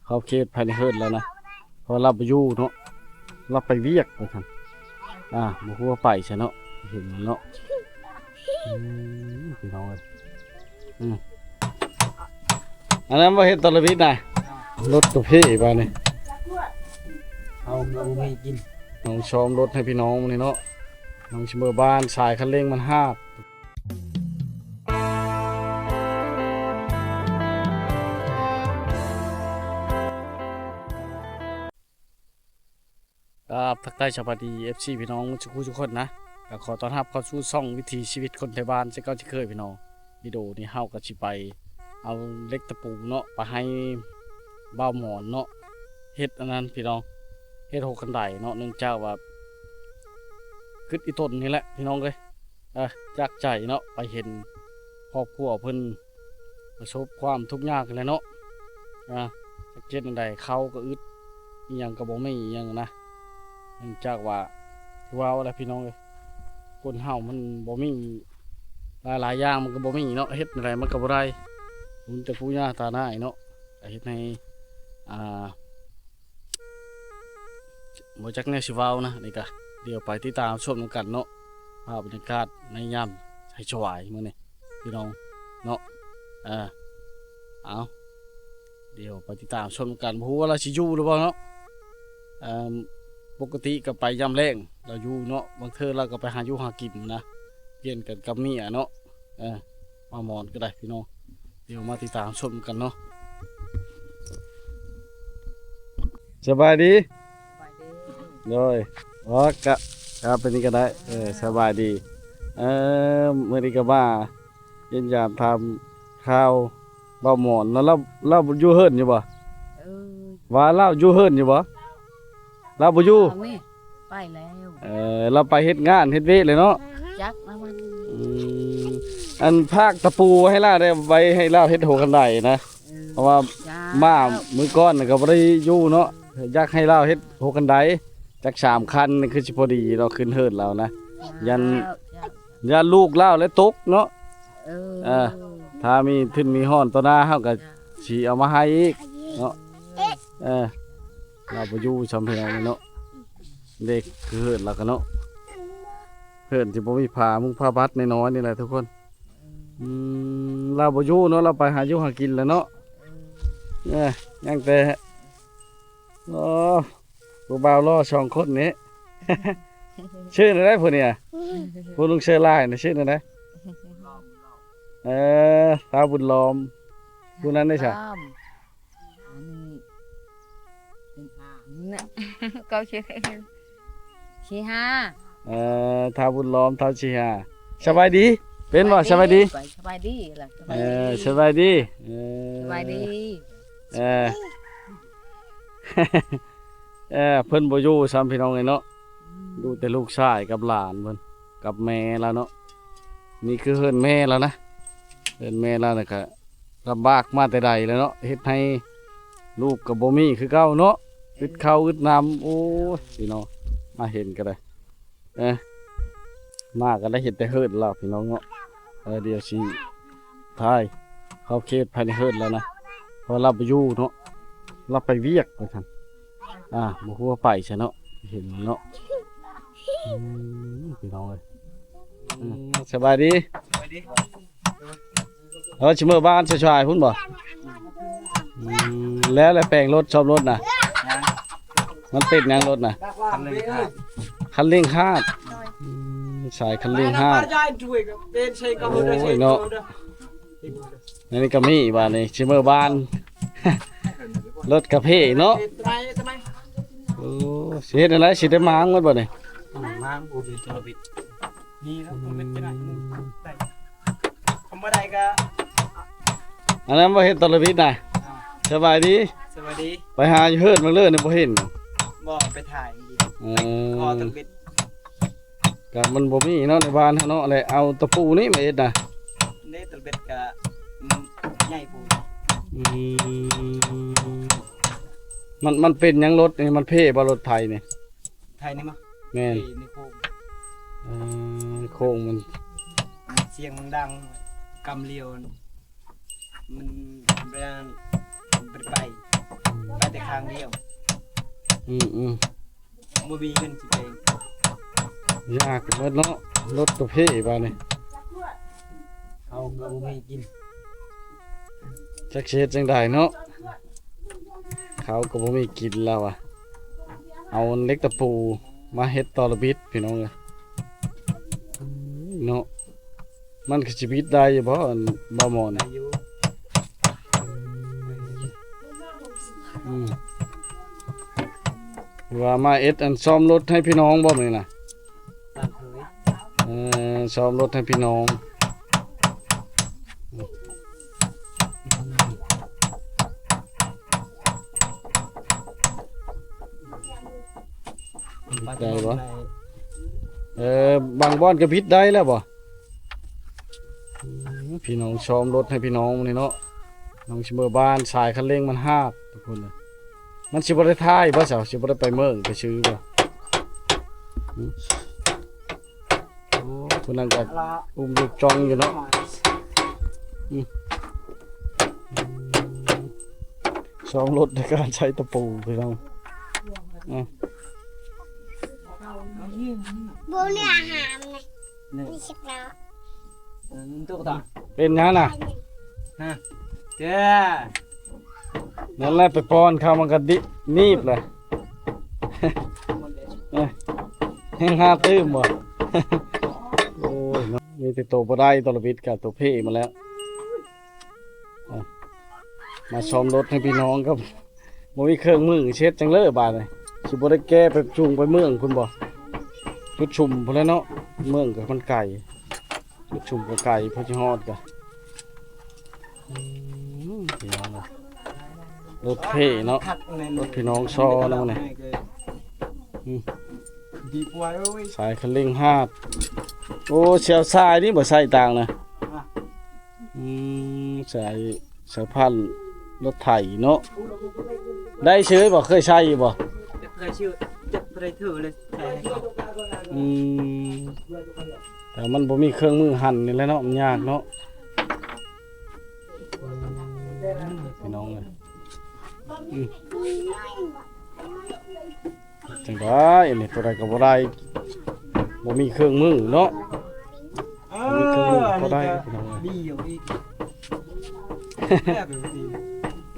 ຂອບເຂດພາຍໃນເຮືອນແລ້ວນະ ເພາະວ່າລາວບໍ່ຢູ່ເນາະ ລາວໄປວຽກວ່າຊັ້ນ. ອ່າ ບໍ່ຮູ້ວ່າໄປໃສເນາະ ເຫັນເນາະ. ອືມ ພີ່ນ້ອງເອີຍ ອືມ ອັນນັ້ນບໍ່ເຮັດຕະລະວິດນະ ລົດກະເພບາດນີ້ ເຮົາບໍ່ມີກິນ ນ້ອງຊອມລົດໃຫ້ພີ່ນ້ອງມື້ນີ້ເນາະ. ນ້ອງຊິເມືອບ້ານ ສາຍຄັນເລັ່ງມັນຫາກ. ກາບທັກທາຍສະບາຍດີ ເອັຟຊີ ພີ່ນ້ອງທຸກຜູ້ທຸກຄົນນະ ກໍຂໍຕ້ອນຮັບເຂົ້າສູ່ຊ່ອງວິຖີຊີວິດຄົນໄທບ້ານເຊັ່ນເກົ່າເຊັ່ນເຄີຍພີ່ນ້ອງ. ວິດີໂອນີ້ເຮົາກໍຊິໄປເອົາເຫຼັກຕະປູເນາະ ໄປໃຫ້ບ່າວໝອນເນາະ ເຮັດອັນນັ້ນພີ່ນ້ອງ ເຮັດຫົວຄັນໄດເນາະ ເນື່ອງຈາກວ່າຄຶດອີ່ຕົນນີ້ແຫຼະພີ່ນ້ອງເອີຍ ເອີ ຈາກໃຈເນາະ ໄປເຫັນຄອບຄົວເພິ່ນ ປະສົບຄວາມທຸກຍາກຫັ້ນແຫຼະເນາະ. ອ່າ ຈັກເຮັດແນວໃດ ເຂົ້າກໍອຶດ ອີ່ຫຍັງກໍບໍ່ມີອີ່ຫຍັງນະ ເນື່ອງຈາກວ່າ ຄືເວົ້າແຫຼະພີ່ນ້ອງເອີຍ ຄົນເຮົາມັນບໍ່ມີ ຫຼາຍໆຢ່າງມັນກໍບໍ່ມີເນາະ ເຮັດແນວໃດມັນກໍບໍ່ໄດ້ ບຸນແຕ່ປູ່ຍ່າຕານາຍເນາະ ກໍເຮັດໃຫ້ ອ່າ ບໍ່ຈັກແນວຊິເວົ້ານະ. ນີ້ກະດຽວໄປຕິດຕາມຊົມນຳກັນເນາະ ພາບບັນຍາກາດໃນຍາມສາຍໆມື້ນີ້ພີ່ນ້ອງເນາະ. ເອີ ເອົາ ດຽວໄປຕິດຕາມຊົມນຳກັນ ບໍ່ຮູ້ວ່າລາວຊິຢູ່ຫຼືບໍ່ເນາະ. ເອີ ປົກກະຕິກໍໄປຍາມແລງລາວຢູ່ເນາະ ບາງເທື່ອລາວກໍໄປຫາຢູ່ຫາກິນນະ ປ່ຽນກັນກັບເມຍເນາະ. ເອີ ມາໝອນກໍໄດ້ພີ່ນ້ອງ ດຽວມາຕິດຕາມຊົມກັນເນາະ. ສະບາຍດີ ສະບາຍດີ ໂດຍ ອໍ ກະ ກະເປັນນີ້ກໍໄດ້ ເອີ ສະບາຍດີ. ເອີ ມື້ນີ້ກໍມາຢ້ຽມຢາມຖາມຂ່າວບ່າວໝອນເນາະ ລາວ ລາວຢູ່ເຮືອນຢູ່ບໍ່? ເອີ ວ່າລາວຢູ່ເຮືອນຢູ່ບໍ່? ລາວບໍ່ຢູ່ ເອົາແມ່ ໄປແລ້ວ ເອີ ລາວໄປເຮັດງານເຮັດວຽກແລ້ວເນາະ ຈັກລາວມັນ ອືມ ອັນພາກຕະປູໃຫ້ລາວໄດ້ ໄວ້ໃຫ້ລາວເຮັດຫົວຄັນໄດນະ ເອີ ເພາະວ່າ ເຈົ້າ ມາມື້ກ່ອນກໍບໍ່ໄດ້ຢູ່ເນາະ ຢາກໃຫ້ລາວເຮັດຫົວຄັນໄດຈັກສາມຄັນ ຄືຊິພໍດີເນາະ ຂຶ້ນເຮືອນລາວນະ ເຈົ້າ ຢ້ານ ເຈົ້າ ຢ້ານລູກລາວແລ້ວຕົກເນາະ ເອີ ເອີ ຖ້າມີທຶນມີຮອນຕໍ່ໜ້າເຮົາກໍ ເຈົ້າ ຊິເອົາມາໃຫ້ອີກເນາະ ເອີ ລາວບໍ່ຢູ່ຊ້ຳພີ່ນ້ອງເນາະ ເດັກຄືເຮືອນລາວກະເນາະ ເຮືອນຊິບໍ່ມີຜ້າມຸງຜ້າບັດນ້ອຍໆນີ້ແຫຼະທຸກຄົນ ອືມ ລາວບໍ່ຢູ່ເນາະ ລາວໄປຫາຢູ່ຫາກິນແລ້ວເນາະ ເອີ ຍັງແຕ່ ໂອ້ ຜູ້ບ່າວຫຼໍ່ສອງຄົນນີ້ ຊື່ແນວໃດຜູ້ນີ້ ຜູ້ນຸ່ງເສື້ອລາຍນີ້ຊື່ແນວໃດ? ເອີ ທ້າວບຸນຫຼອມ ຜູ້ນັ້ນເດຊະ? ຫຼອມ ອັນນີ້ ເຂົາຊື່ ຊີຫາ ເອີ ທ້າວບຸນຫຼອມ ທ້າວຊີຫາ ສະບາຍດີ ເປັນບໍ່? ສະບາຍດີ ສະບາຍດີລະ ເອີ ສະບາຍດີ ເອີ ສະບາຍດີ ເອີ ເອີ ເພິ່ນບໍ່ຢູ່ຊ້ຳພີ່ນ້ອງເອີຍເນາະ ອືມ ຢູ່ແຕ່ລູກຊາຍກັບຫຼານເພິ່ນ ກັບແມ່ລາວເນາະ ນີ້ຄືເຮືອນແມ່ລາວນະ ເຮືອນແມ່ລາວນະກະລຳບາກມາແຕ່ໃດແລ້ວເນາະ ເຮັດໃຫ້ລູກກໍບໍ່ມີຄືເກົ່າເນາະ ອືມ ອຶດເຂົ້າອຶດນ້ຳ ໂອ້ຍ ພີ່ນ້ອງ ມາເຫັນກໍໄດ້ ເອີ ມາກໍໄດ້ເຫັນແຕ່ເຮືອນລາວພີ່ນ້ອງເນາະ ເອີ ດຽວຊິຖ່າຍຂອບເຂດພາຍໃນເຮືອນລາວນະ ເພາະວ່າລາວບໍ່ຢູ່ເນາະ ລາວໄປວຽກວ່າຊັ້ນ ອ່າ ບໍ່ຮູ້ວ່າໄປໃສເນາະ ເຫັນເນາະ ອືມ ພີ່ນ້ອງເອີຍ ອືມ ສະບາຍດີ ສະບາຍດີ ເອີ ຊິເມືອບ້ານຊາຍໆພຸ້ນບໍ່? ອືມ ແລ້ວ ແລ້ວແປງລົດ ຊອມລົດນະ ຍັງ ມັນເປັນຫຍັງລົດນະ? ຄັນເລັ່ງຂາດ ຄັນເລັ່ງຂາດ ອືມ ສາຍຄັນເລັ່ງຂາດ ໂອ້ຍເນາະ ອັນນີ້ກໍມີບາດນີ້ ຊິເມືອບ້ານ ລົດກະເພເນາະ ໂອ້ ຊິເຮັດແນວໃດ ຊິໄດ້ມ້າງໝົດບໍ່ນີ້? ອືມ ມ້າງບໍ່ເປັນໂຄວິດ ນີ້ແລ້ວ ອືມ ບໍ່ເປັນໄດ້ ທຳມະດາກໍ ອັນນັ້ນບໍ່ເຮັດຕະລະວິດນະ ອ່າ ສະບາຍດີ ສະບາຍດີ ໄປຫາຢູ່ເຮືອນເບິ່ງເລີຍນີ້ບໍ່ເຫັນ ບໍ່ ໄປຖ່າຍ ເອີ ຂໍຕະລະວິດ ກະມັນບໍ່ມີເນາະ ໃນບ້ານເຮົາເນາະ ແລະເອົາຕະປູນີ້ມາເຮັດນະ ເດ້ ຕະເບັດກະມັນໃຫຍ່ໂພດ ອືມ ມັນ ມັນເປັນຫຍັງລົດນີ້ ມັນເພບໍ່ລົດໄຖນີ້? ໄຖນີ້ມະ? ແມ່ນ ເພໃນໂຄ້ງ ເອີ ໂຄ້ງມັນ ມັນສຽງມັນດັງ ກຳລຽວ ມັນບໍ່ໄດ້ ບໍ່ໄດ້ໄປ ໄປ ທາງດຽວ. ອືມໆ ບໍ່ມີເງິນຊິໄປ. ຍາກເບິດເນາະ ລົດກະເພບາດນີ້ ເຂົາກໍບໍ່ມີກິນ. ຈັກຊິເຮັດຈັ່ງໃດເນາະ ເຂົາກໍບໍ່ມີກິນແລ້ວວ່າ. ເອົາເຫຼັກຕະປູມາເຮັດຕໍ່ລະບິດ ພີ່ນ້ອງເອີຍ ເນາະ. ມັນຄືຊິບິດໄດ້ຢູ່ບໍ່ ອັນບ່າວໝອນ? ໄດ້ຢູ່. ອືມ ວ່າມາເຮັດອັນ ສ້ອມລົດໃຫ້ພີ່ນ້ອງບໍ່ມື້ນີ້ນະ? ເອີ ສ້ອມລົດໃຫ້ພີ່ນ້ອງ. ໄດ້ບໍ່? ເອີ ບາງບ່ອນກໍບິດໄດ້ແລ້ວບໍ່? ອືມ ພີ່ນ້ອງ ສ້ອມລົດໃຫ້ພີ່ນ້ອງມື້ນີ້ເນາະ. ນ້ອງຊິເມືອບ້ານ ສາຍຄັນເລັ່ງມັນຫາດ ທຸກຄົນເອີຍ. ມັນຊິບໍ່ໄດ້ຖ່າຍບໍ່ຊະ? ຊິບໍ່ໄດ້ໄປເມືອງໄປຊື້ບໍ່? ອືມ ໂອ້ ຜູ້ນັ້ນກໍອຸ້ມລູກຈ່ອງຢູ່ເນາະ. ອືມ ອືມ ຊ້ອມລົດໃນການໃຊ້ຕະປູ ພີ່ນ້ອງ. ອືມ ບໍ່ເຫຼືອຫາມນະ ມີສິບລ້ອ. ເປັນຫຍັງນະ? ຮະ ແກ ນັ້ນແຫຼະ ໄປປ້ອນເຂົ້າມັນກໍດິ ໜີບແຫຼະ. ເອີ ແຮງຫາຕື່ມບໍ່? ໂອ້ຍເນາະ ມີແຕ່ໂຕບໍ່ໄດ້ ໂຕລະບິດກະໂຕເພມາແລ້ວ. ເອົາ ມາຊ້ອມລົດໃຫ້ພີ່ນ້ອງ ກໍບໍ່ມີເຄື່ອງມື ຊິເຮັດຈັ່ງເລີບາດນີ້? ຊິບໍ່ໄດ້ແກ່ໄປຈູງໄປເມືອງພຸ້ນບໍ່? ຈຸດຊຸມພຸ້ນແຫຼະເນາະ ເມືອງກໍມັນໄກ. ຈຸດຊຸມກໍໄກ ພໍຊິຮອດກະ ອືມ ພີ່ນ້ອງເອີຍ ລົດເພເນາະ ລົດພີ່ນ້ອງຊໍນຳນີ້. ອືມ ສາຍຄັນເລັ່ງຫາດ. ໂອ້ ສຽວສາຍນີ້ບໍ່ ສາຍຕ່າງນະ. ອືມ ສາຍ ສາຍພານລົດໄຖເນາະ. ໄດ້ເຊີຍບໍ່? ເຄີຍໃຊ້ຢູ່ບໍ່? ຈັກເທື່ອ ຈັກເທື່ອເລີຍໃຊ້ໃຫ້ເຂົາ. ອືມ ແຕ່ມັນບໍ່ມີເຄື່ອງມືຫັນນີ້ແຫຼະເນາະ ມັນຍາກເນາະ ພີ່ນ້ອງເອີຍ. ອືມ ຈັ່ງໃດອັນນີ້ ຕົວໃດກໍບໍ່ໄດ້ ບໍ່ມີເຄື່ອງມືເນາະ. ເອີ ບໍ່ມີເຄື່ອງມືກໍບໍ່ໄດ້ ພີ່ນ້ອງເອີຍ. ມີຢູ່ອີກ.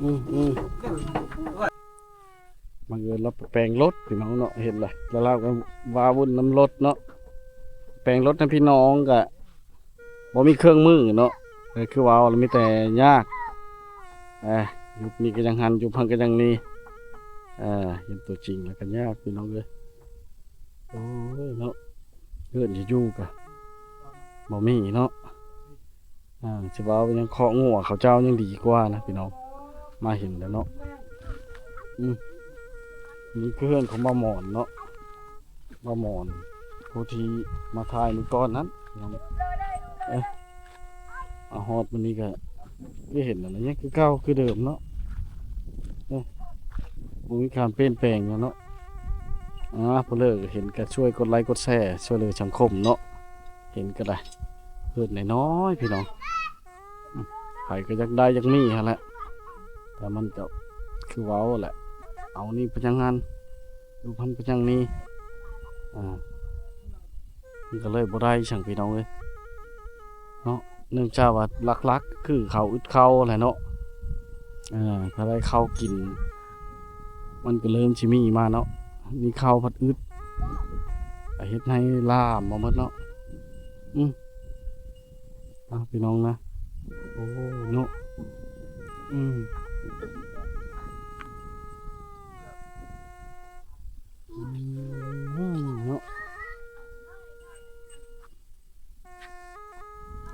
ອືມໆ ບັງເອີນລາວໄປແປງລົດ ພີ່ນ້ອງເນາະ ເຫັນລະ ແລ້ວລາວກໍວາວຸ່ນນຳລົດເນາະ. ແປງລົດໃຫ້ພີ່ນ້ອງກະ ບໍ່ມີເຄື່ອງມືເນາະ ກໍຄືວ່າລະມີແຕ່ຍາກ. ເອີ ຍຸບນີ້ກໍຍັງຫັ້ນ ຍຸບຫັ້ນກໍຍັງນີ້. ເອີ ເຫັນຕົວຈິງແລ້ວກໍຍາກ ພີ່ນ້ອງເອີຍ. ໂອ້ຍເນາະ ເຮືອນຢູ່ໆກໍບໍ່ມີເນາະ. ອ່າ ຊິເວົ້າຫຍັງ ຄອກງົວເຂົາເຈົ້າຍັງດີກວ່ານະ ພີ່ນ້ອງ ມາເຫັນແລ້ວເນາະ. ອືມ ນີ້ຄືເຮືອນຂອງບ່າວໝອນເນາະ. ບ່າວໝອນ ຜູ້ທີ່ມາຖ່າຍມື້ກ່ອນນັ້ນ ເອີ ມາຮອດມື້ນີ້ກໍຄືເຫັນນັ້ນແຫຼະ ຍັງຄືເກົ່າຄືເດີມເນາະ. ເອີ ບໍ່ມີການປ່ຽນແປງຫຍັງເນາະ. ອ່າ ຜູ້ເລີກເຫັນກໍຊ່ວຍກົດໄລກົດແຊ ຊ່ວຍເຫຼືອສັງຄົມເນາະ. ເຫັນກໍໄດ້ ເຮືອນນ້ອຍໆ ພີ່ນ້ອງ. ອືມ ໃຜກໍຢາກໄດ້ຢາກມີຫັ້ນແຫຼະ ແຕ່ມັນກໍຄືເວົ້າແຫຼະ ເອົານີ້ໄປຈັ່ງຫັ້ນ ຢູ່ພັນໄປຈັ່ງນີ້. ອ່າ ມັນກໍເລີຍບໍ່ໄດ້ສັງ ພີ່ນ້ອງເອີຍເນາະ. ເນື່ອງຈາກວ່າຫຼັກໆ ຄືເຂົາອຶດເຂົ້າແຫຼະເນາະ. ເອີ ຖ້າໄດ້ເຂົ້າກິນ ມັນກໍເລີ່ມຊິມີມາເນາະ. ມີເຂົ້າພັດອຶດ ກໍເຮັດໃຫ້ລາມມາໝົດເນາະ. ອືມ ອ່ະ ພີ່ນ້ອງນະ. ໂອ້ ເນາະ. ອືມ ອືມ ເນາະ.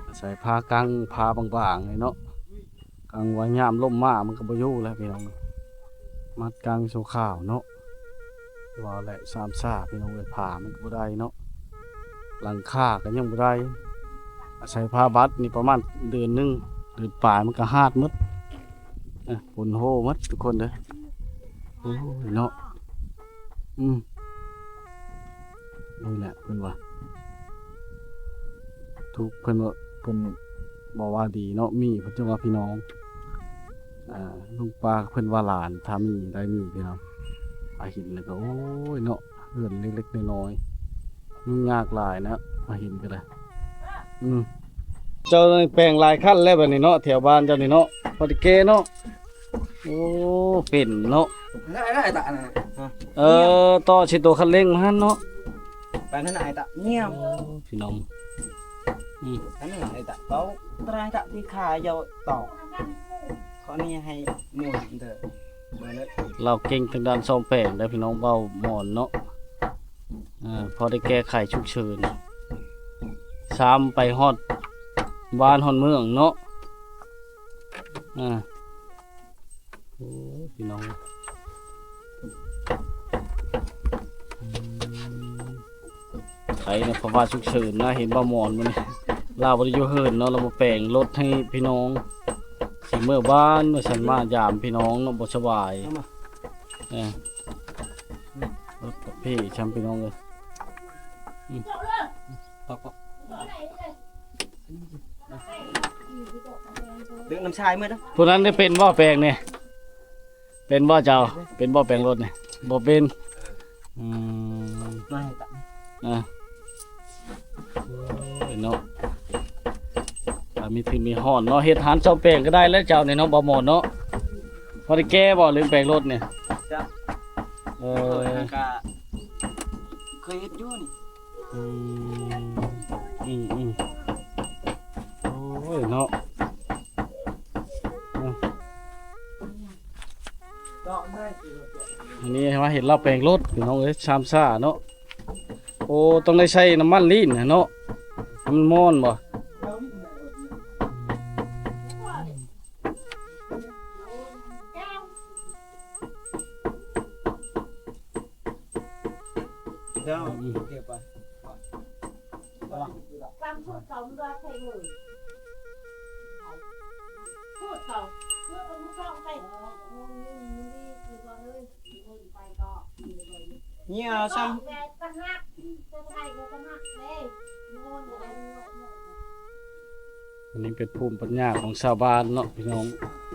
ອາໄສຜ້າກັ້ງ ຜ້າບາງໆ ນີ້ເນາະ. ກາງວ່າຍາມລົມມາມັນກໍບໍ່ຢູ່ແລ້ວ ພີ່ນ້ອງ. ມັດກາງຊົ່ວຄາວເນາະ. ວ່າແຫຼະ ສາມຊາ ພີ່ນ້ອງເອີຍ ຜ້າມັນກໍບໍ່ໄດ້ເນາະ. ຫຼັງຄາກໍຍັງບໍ່ໄດ້. ອາໄສຜ້າບັດນີ້ປະມານເດືອນໜຶ່ງ ເດືອນປາຍມັນກໍຫາດໝົດ. ເອີ ຝົນໂຮໝົດທຸກຄົນເດີ. ໂອ້ຍເນາະ. ອືມ ນີ້ແຫຼະເພິ່ນວ່າ ທຸກ ເພິ່ນວ່າ ເພິ່ນບໍ່ວ່າດີເນາະ. ມີເພິ່ນຈະວ່າພີ່ນ້ອງ. ອ່າ ລຸງປາເພິ່ນວ່າຫຼານ ຖ້າມີໄດ້ມີພີ່ນ້ອງ ອາ ເຫັນແລ້ວກໍ ໂອ້ຍເນາະ ເຮືອນເລັກໆນ້ອຍໆ ຫຍຸ້ງຍາກຫຼາຍນະ ມາເຫັນກໍໄດ້. ອືມ ເຈົ້າແປງຫຼາຍຄັນແລ້ວບັດນີ້ເນາະ ແຖວບ້ານເຈົ້ານີ້ເນາະ ພໍໄດ້ແກ່ເນາະ. ໂອ້ ເປັນເນາະ ໄດ້ ໄດ້ຕາອັນນັ້ນນະ ເອີ ຕໍ່ຊິໂຕຄັນເລັ່ງຫັ້ນເນາະ ໄປນັ້ນໄອ້ຕາ ງຽມ ໂອ້ ພີ່ນ້ອງ ອືມ ອັນນັ້ນໄອ້ຕາ ເອົາຕາຍຕາທີ່ຂາເຍົາຕໍ່ ຂໍນີ້ໃຫ້ໝູ່ເດີ ເອົາເລີຍ ລາວເກັ່ງທາງດ້ານສ້ອມແປງໄດ໋ພີ່ນ້ອງ ເບົາໝອນເນາະ ເອີ ພໍໄດ້ແກ້ໄຂສຸກເສີນ ຊາມໄປຮອດບ້ານຮອດເມືອງເນາະ ອ່າ ໂອ້ ພີ່ນ້ອງ ອືມ ໄປນະ ພາວະສຸກເສີນນະ ເຫັນບ່າວໝອນມື້ນີ້ ລາວບໍ່ໄດ້ຢູ່ເຮືອນເນາະ ລາວມາແປງລົດໃຫ້ພີ່ນ້ອງ ຊິເມືອບ້ານ ວ່າຊັ້ນ ມາຢາມພີ່ນ້ອງເນາະ ບໍ່ສະບາຍ ເອີ ລົດເພຊ້ຳພີ່ນ້ອງເອີຍ ອືມ ດຶງນ້ຳຊາຍເມືອເດີ ຜູ້ນັ້ນໄດ້ເປັນບໍ່ແປງນີ້? ເປັນບໍ່ເຈົ້າ? ເປັນບໍ່ແປງລົດນີ້? ບໍ່ເປັນ ອືມ ມາໃຫ້ຕະ ອ່າ ໂອ້ຍເນາະ ຖ້າມີທຶນມີຮອນເນາະ ເຮັດຮ້ານສ້ອມແປງກໍໄດ້ແລ້ວເຈົ້ານີ້ເນາະ ບ່າວໝອນເນາະ ພໍໄດ້ແກ່ບໍ່ ຫຼືແປງລົດນີ້? ເອີ ເຄີຍເຮັດຢູ່ນີ້ ອືມ ອືມ ອືມ ໂອ້ຍເນາະ ອືມ ອັນນີ້ມາເຫັນລາວແປງລົດພີ່ນ້ອງເອີຍ ຊາມຊ້າເນາະ ໂອ້ ຕ້ອງໄດ້ໃສ່ນ້ຳມັນລີນເນາະ ໃຫ້ມັນມ່ອນບໍ່? ເຈົ້າ ອືມ ເກັບໄປ ນີ້ເອົາຊ້ຳ ອັນນີ້ເປັນພູມປັນຍາຂອງຊາວບ້ານເນາະພີ່ນ້ອງ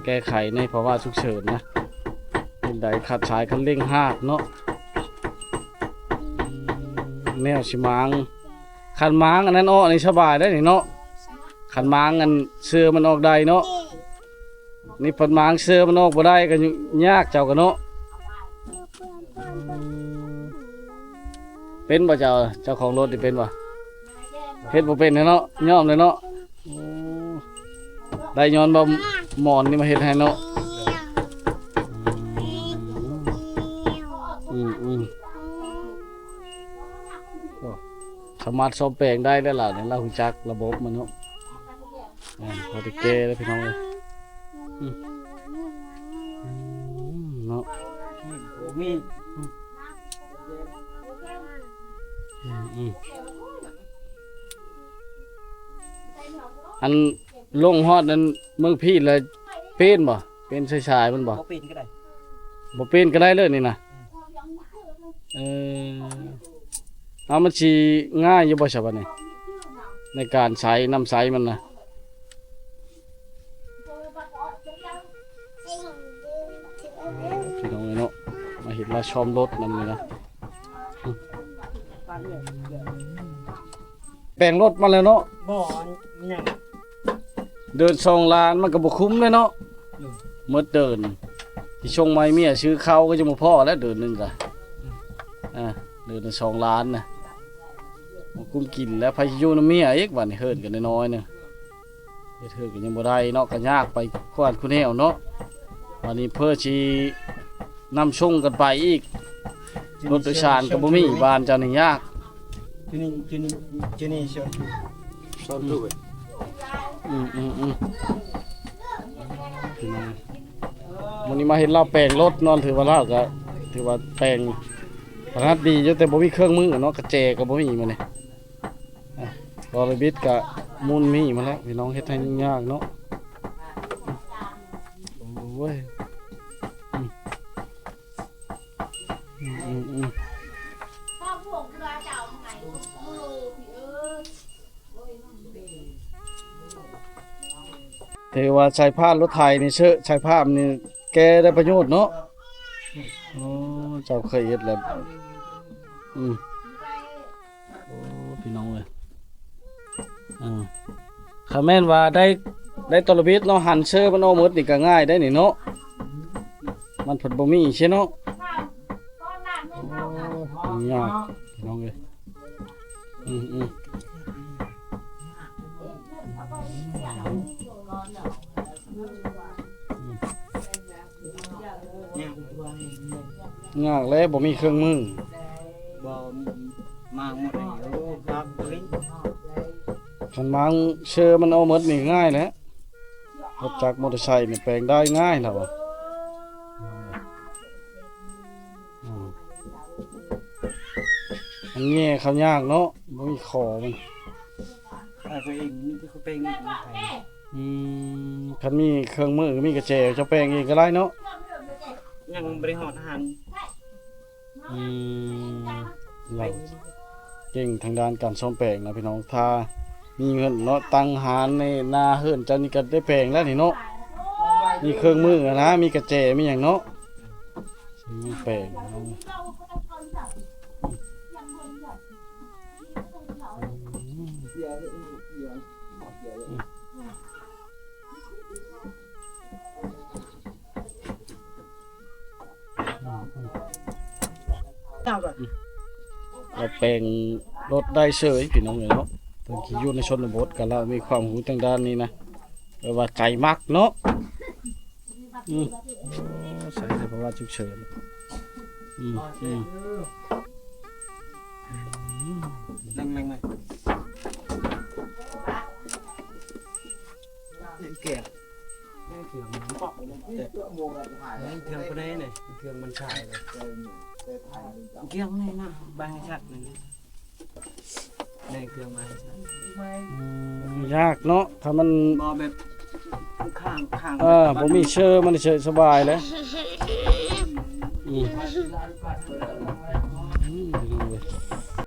ແກ້ໄຂໃນພາວະສຸກເສີນນະ ເຮັດໃດຂາດສາຍຄັນເລັ່ງຮາກເນາະ ແນວຊິມ້າງ ຄັນມ້າງອັນນັ້ນອອກນີ້ສະບາຍໄດ໋ນີ້ເນາະ ຄັນມ້າງອັນເຊື້ອມັນອອກໄດ້ເນາະ ນີ້ພັດມ້າງເຊື້ອມັນອອກບໍ່ໄດ້ກໍຍາກເຈົ້າກໍເນາະ ເປັນບໍ່ເຈົ້າ ເຈົ້າຂອງລົດນີ້ເປັນບໍ່? ເຮັດບໍ່ເປັນແທ້ເນາະ ຍອມແລ້ວເນາະ ໂອ້ ໄດ້ຍ້ອນບ່າວໝອນນີ້ມາເຮັດໃຫ້ເນາະ ອືມ ອືມ ອືມ ໂອ້ ສາມາດສ້ອມແປງໄດ້ແລ້ວລະນີ້ ລາວຮູ້ຈັກລະບົບມັນເນາະ ອ່າ ພໍໄດ້ແກ່ແລ້ວພີ່ນ້ອງເອີຍ ອືມ ອືມ ເນາະ ມີ ອືມ ອືມ ອັນລົງຮອດນັ້ນເມືອງພີ້ລະເປັນບໍ່? ເປັນສາຍໆມັນບໍ່? ບໍ່ເປັນກໍໄດ້ ບໍ່ເປັນກໍໄດ້ເລີຍນີ້ນະ ອືມ ເອີ ເອົາ ມັນຊິງ່າຍຢູ່ບໍ່ຊະບັດນີ້ ໃນການໃຊ້ ນ້ຳໃຊ້ມັນນະ? ພີ່ນ້ອງເອີຍເນາະ ມາເຫັນລາວຊອມລົດນຳນີ້ນະ ແປງລົດມາແລ້ວເນາະ ບໍ່ ຍັງ ເດືອນສອງລ້ານມັນກໍບໍ່ຄຸ້ມເດ້ເນາະ ໝົດເດືອນ ຊິສົ່ງມາໃຫ້ເມຍຊື້ເຂົ້າກໍຍັງບໍ່ພໍແລ້ວ ເດືອນໜຶ່ງກະ ອ່າ ເດືອນລະສອງລ້ານນະ ບໍ່ກຸ້ມກິນແລ້ວ ໃຜຊິຢູ່ນຳເມຍອີກ ບາດນີ້ເຮືອນກໍນ້ອຍໆໜຶ່ງ ເຮັດເຮືອນກໍຍັງບໍ່ໄດ້ເນາະ ກໍຍາກໄປຄູ່ອັນຄູ່ແນວເນາະ ບາດນີ້ເພື່ອຊິນຳສົ່ງກັນໄປອີກ ລົດໂດຍສານກໍບໍ່ມີ ບ້ານເຈົ້ານີ້ຍາກ ອືມ ອືມ ອືມ ມື້ນີ້ມາເຫັນລາວແປງລົດເນາະ ຖືວ່າລາວກໍ ຖືວ່າແປງຖະໜັດດີຢູ່ ແຕ່ບໍ່ມີເຄື່ອງມືເນາະ ກະແຈກໍບໍ່ມີມື້ນີ້ ອ່ະ ກໍເລີຍບິດກະໝຸ່ນມີມາແລ້ວ ພີ່ນ້ອງ ເຮັດໃຫ້ຫຍຸ້ງຍາກເນາະ ໂອ້ຍ ອືມ ອືມ ອືມ ອືມ ອືມ. ຖືວ່າໃຊ້ພາດລົດໄຖນີ້ເຊາະ ໃຊ້ພາດນີ້ແກ່ໄດ້ປະໂຫຍດເນາະ. ໂອ້ ເຈົ້າເຄີຍເຮັດແລ້ວ. ອືມ ໂອ້ ພີ່ນ້ອງເອີຍ ເອີ ຄັນແມ່ນວ່າໄດ້ ໄດ້ຕົວລະບິດເນາະ ຫັນເຊີມັນອອກໝົດນີ້ກໍງ່າຍໄດ໋ນີ້ເນາະ. ມັນເພິ່ນບໍ່ມີເຊເນາະ. ໂອ້ ຍາກ ພີ່ນ້ອງເອີຍ. ອືມ ອືມ ຍາກແຫຼະ ບໍ່ມີເຄື່ອງມື. ບໍ່ ມາງໝົດນີ້ ໂອ້ ຄັກອີ່ຫຼີ. ຄັນມາງເຊີມັນເອົາໝົດນີ້ງ່າຍແຫຼະ. ລົດຈັກມໍເຕີໄຊນີ້ແປງໄດ້ງ່າຍແລ້ວ. ອືມ ມັນແຍ່ເຂົ້າຍາກເນາະ ບໍ່ມີຂໍ້ມັນ. ເຂົາເອງ ມີແຕ່ເຂົາແປງເອງ. ອືມ ຄັນມີເຄື່ອງມື ມີກະແຈ ເຈົ້າແປງເອງກໍໄດ້ເນາະ. ຍັງບໍ່ໄດ້ຮອດຫັ້ນ. ອືມ ລາວເກັ່ງທາງດ້ານການສ້ອມແປງນະພີ່ນ້ອງ. ຖ້າມີເງິນເນາະ ຕັ້ງຮ້ານໃນໜ້າເຮືອນເຈົ້ານີ້ກໍໄດ້ແປງແລ້ວນີ້ເນາະ. ມີເຄື່ອງມືນະ ມີກະແຈ ມີຫຍັງເນາະ ມີແປງ. ອືມ ລາວແປງລົດໄດ້ເສີຍ ພີ່ນ້ອງເອີຍເນາະ. ເພິ່ນທີ່ຢູ່ໃນຊົນນະບົດກໍລາວມີຄວາມຮູ້ທາງດ້ານນີ້ນະ ແປວ່າໃຈມັກເນາະ. ອືມ ໂອ້ ໃຊ້ໃນພາວະສຸກເສີນ. ອືມ ອືມ ອືມ ແມ່ນໆ ແມ່ນກຽງ ແມ່ນກຽງມັນປອກເລີຍ. ແມ່ນກຽງປານໃດນີ້ ກຽງມັນຊາຍເລີຍ. ກຽງນີ້ນະ ບາງຊັກນີ້ ແມ່ນກຽງມາ. ອືມ ຍາກເນາະ ຖ້າມັນ ບໍ່ແບບຂ້າງໆ ເອີ ແບບ ບໍ່ມີເຊີ ມັນເຊີສະບາຍເລີຍ. ອືມ ອືມ ພີ່ນ້ອງເອີຍ.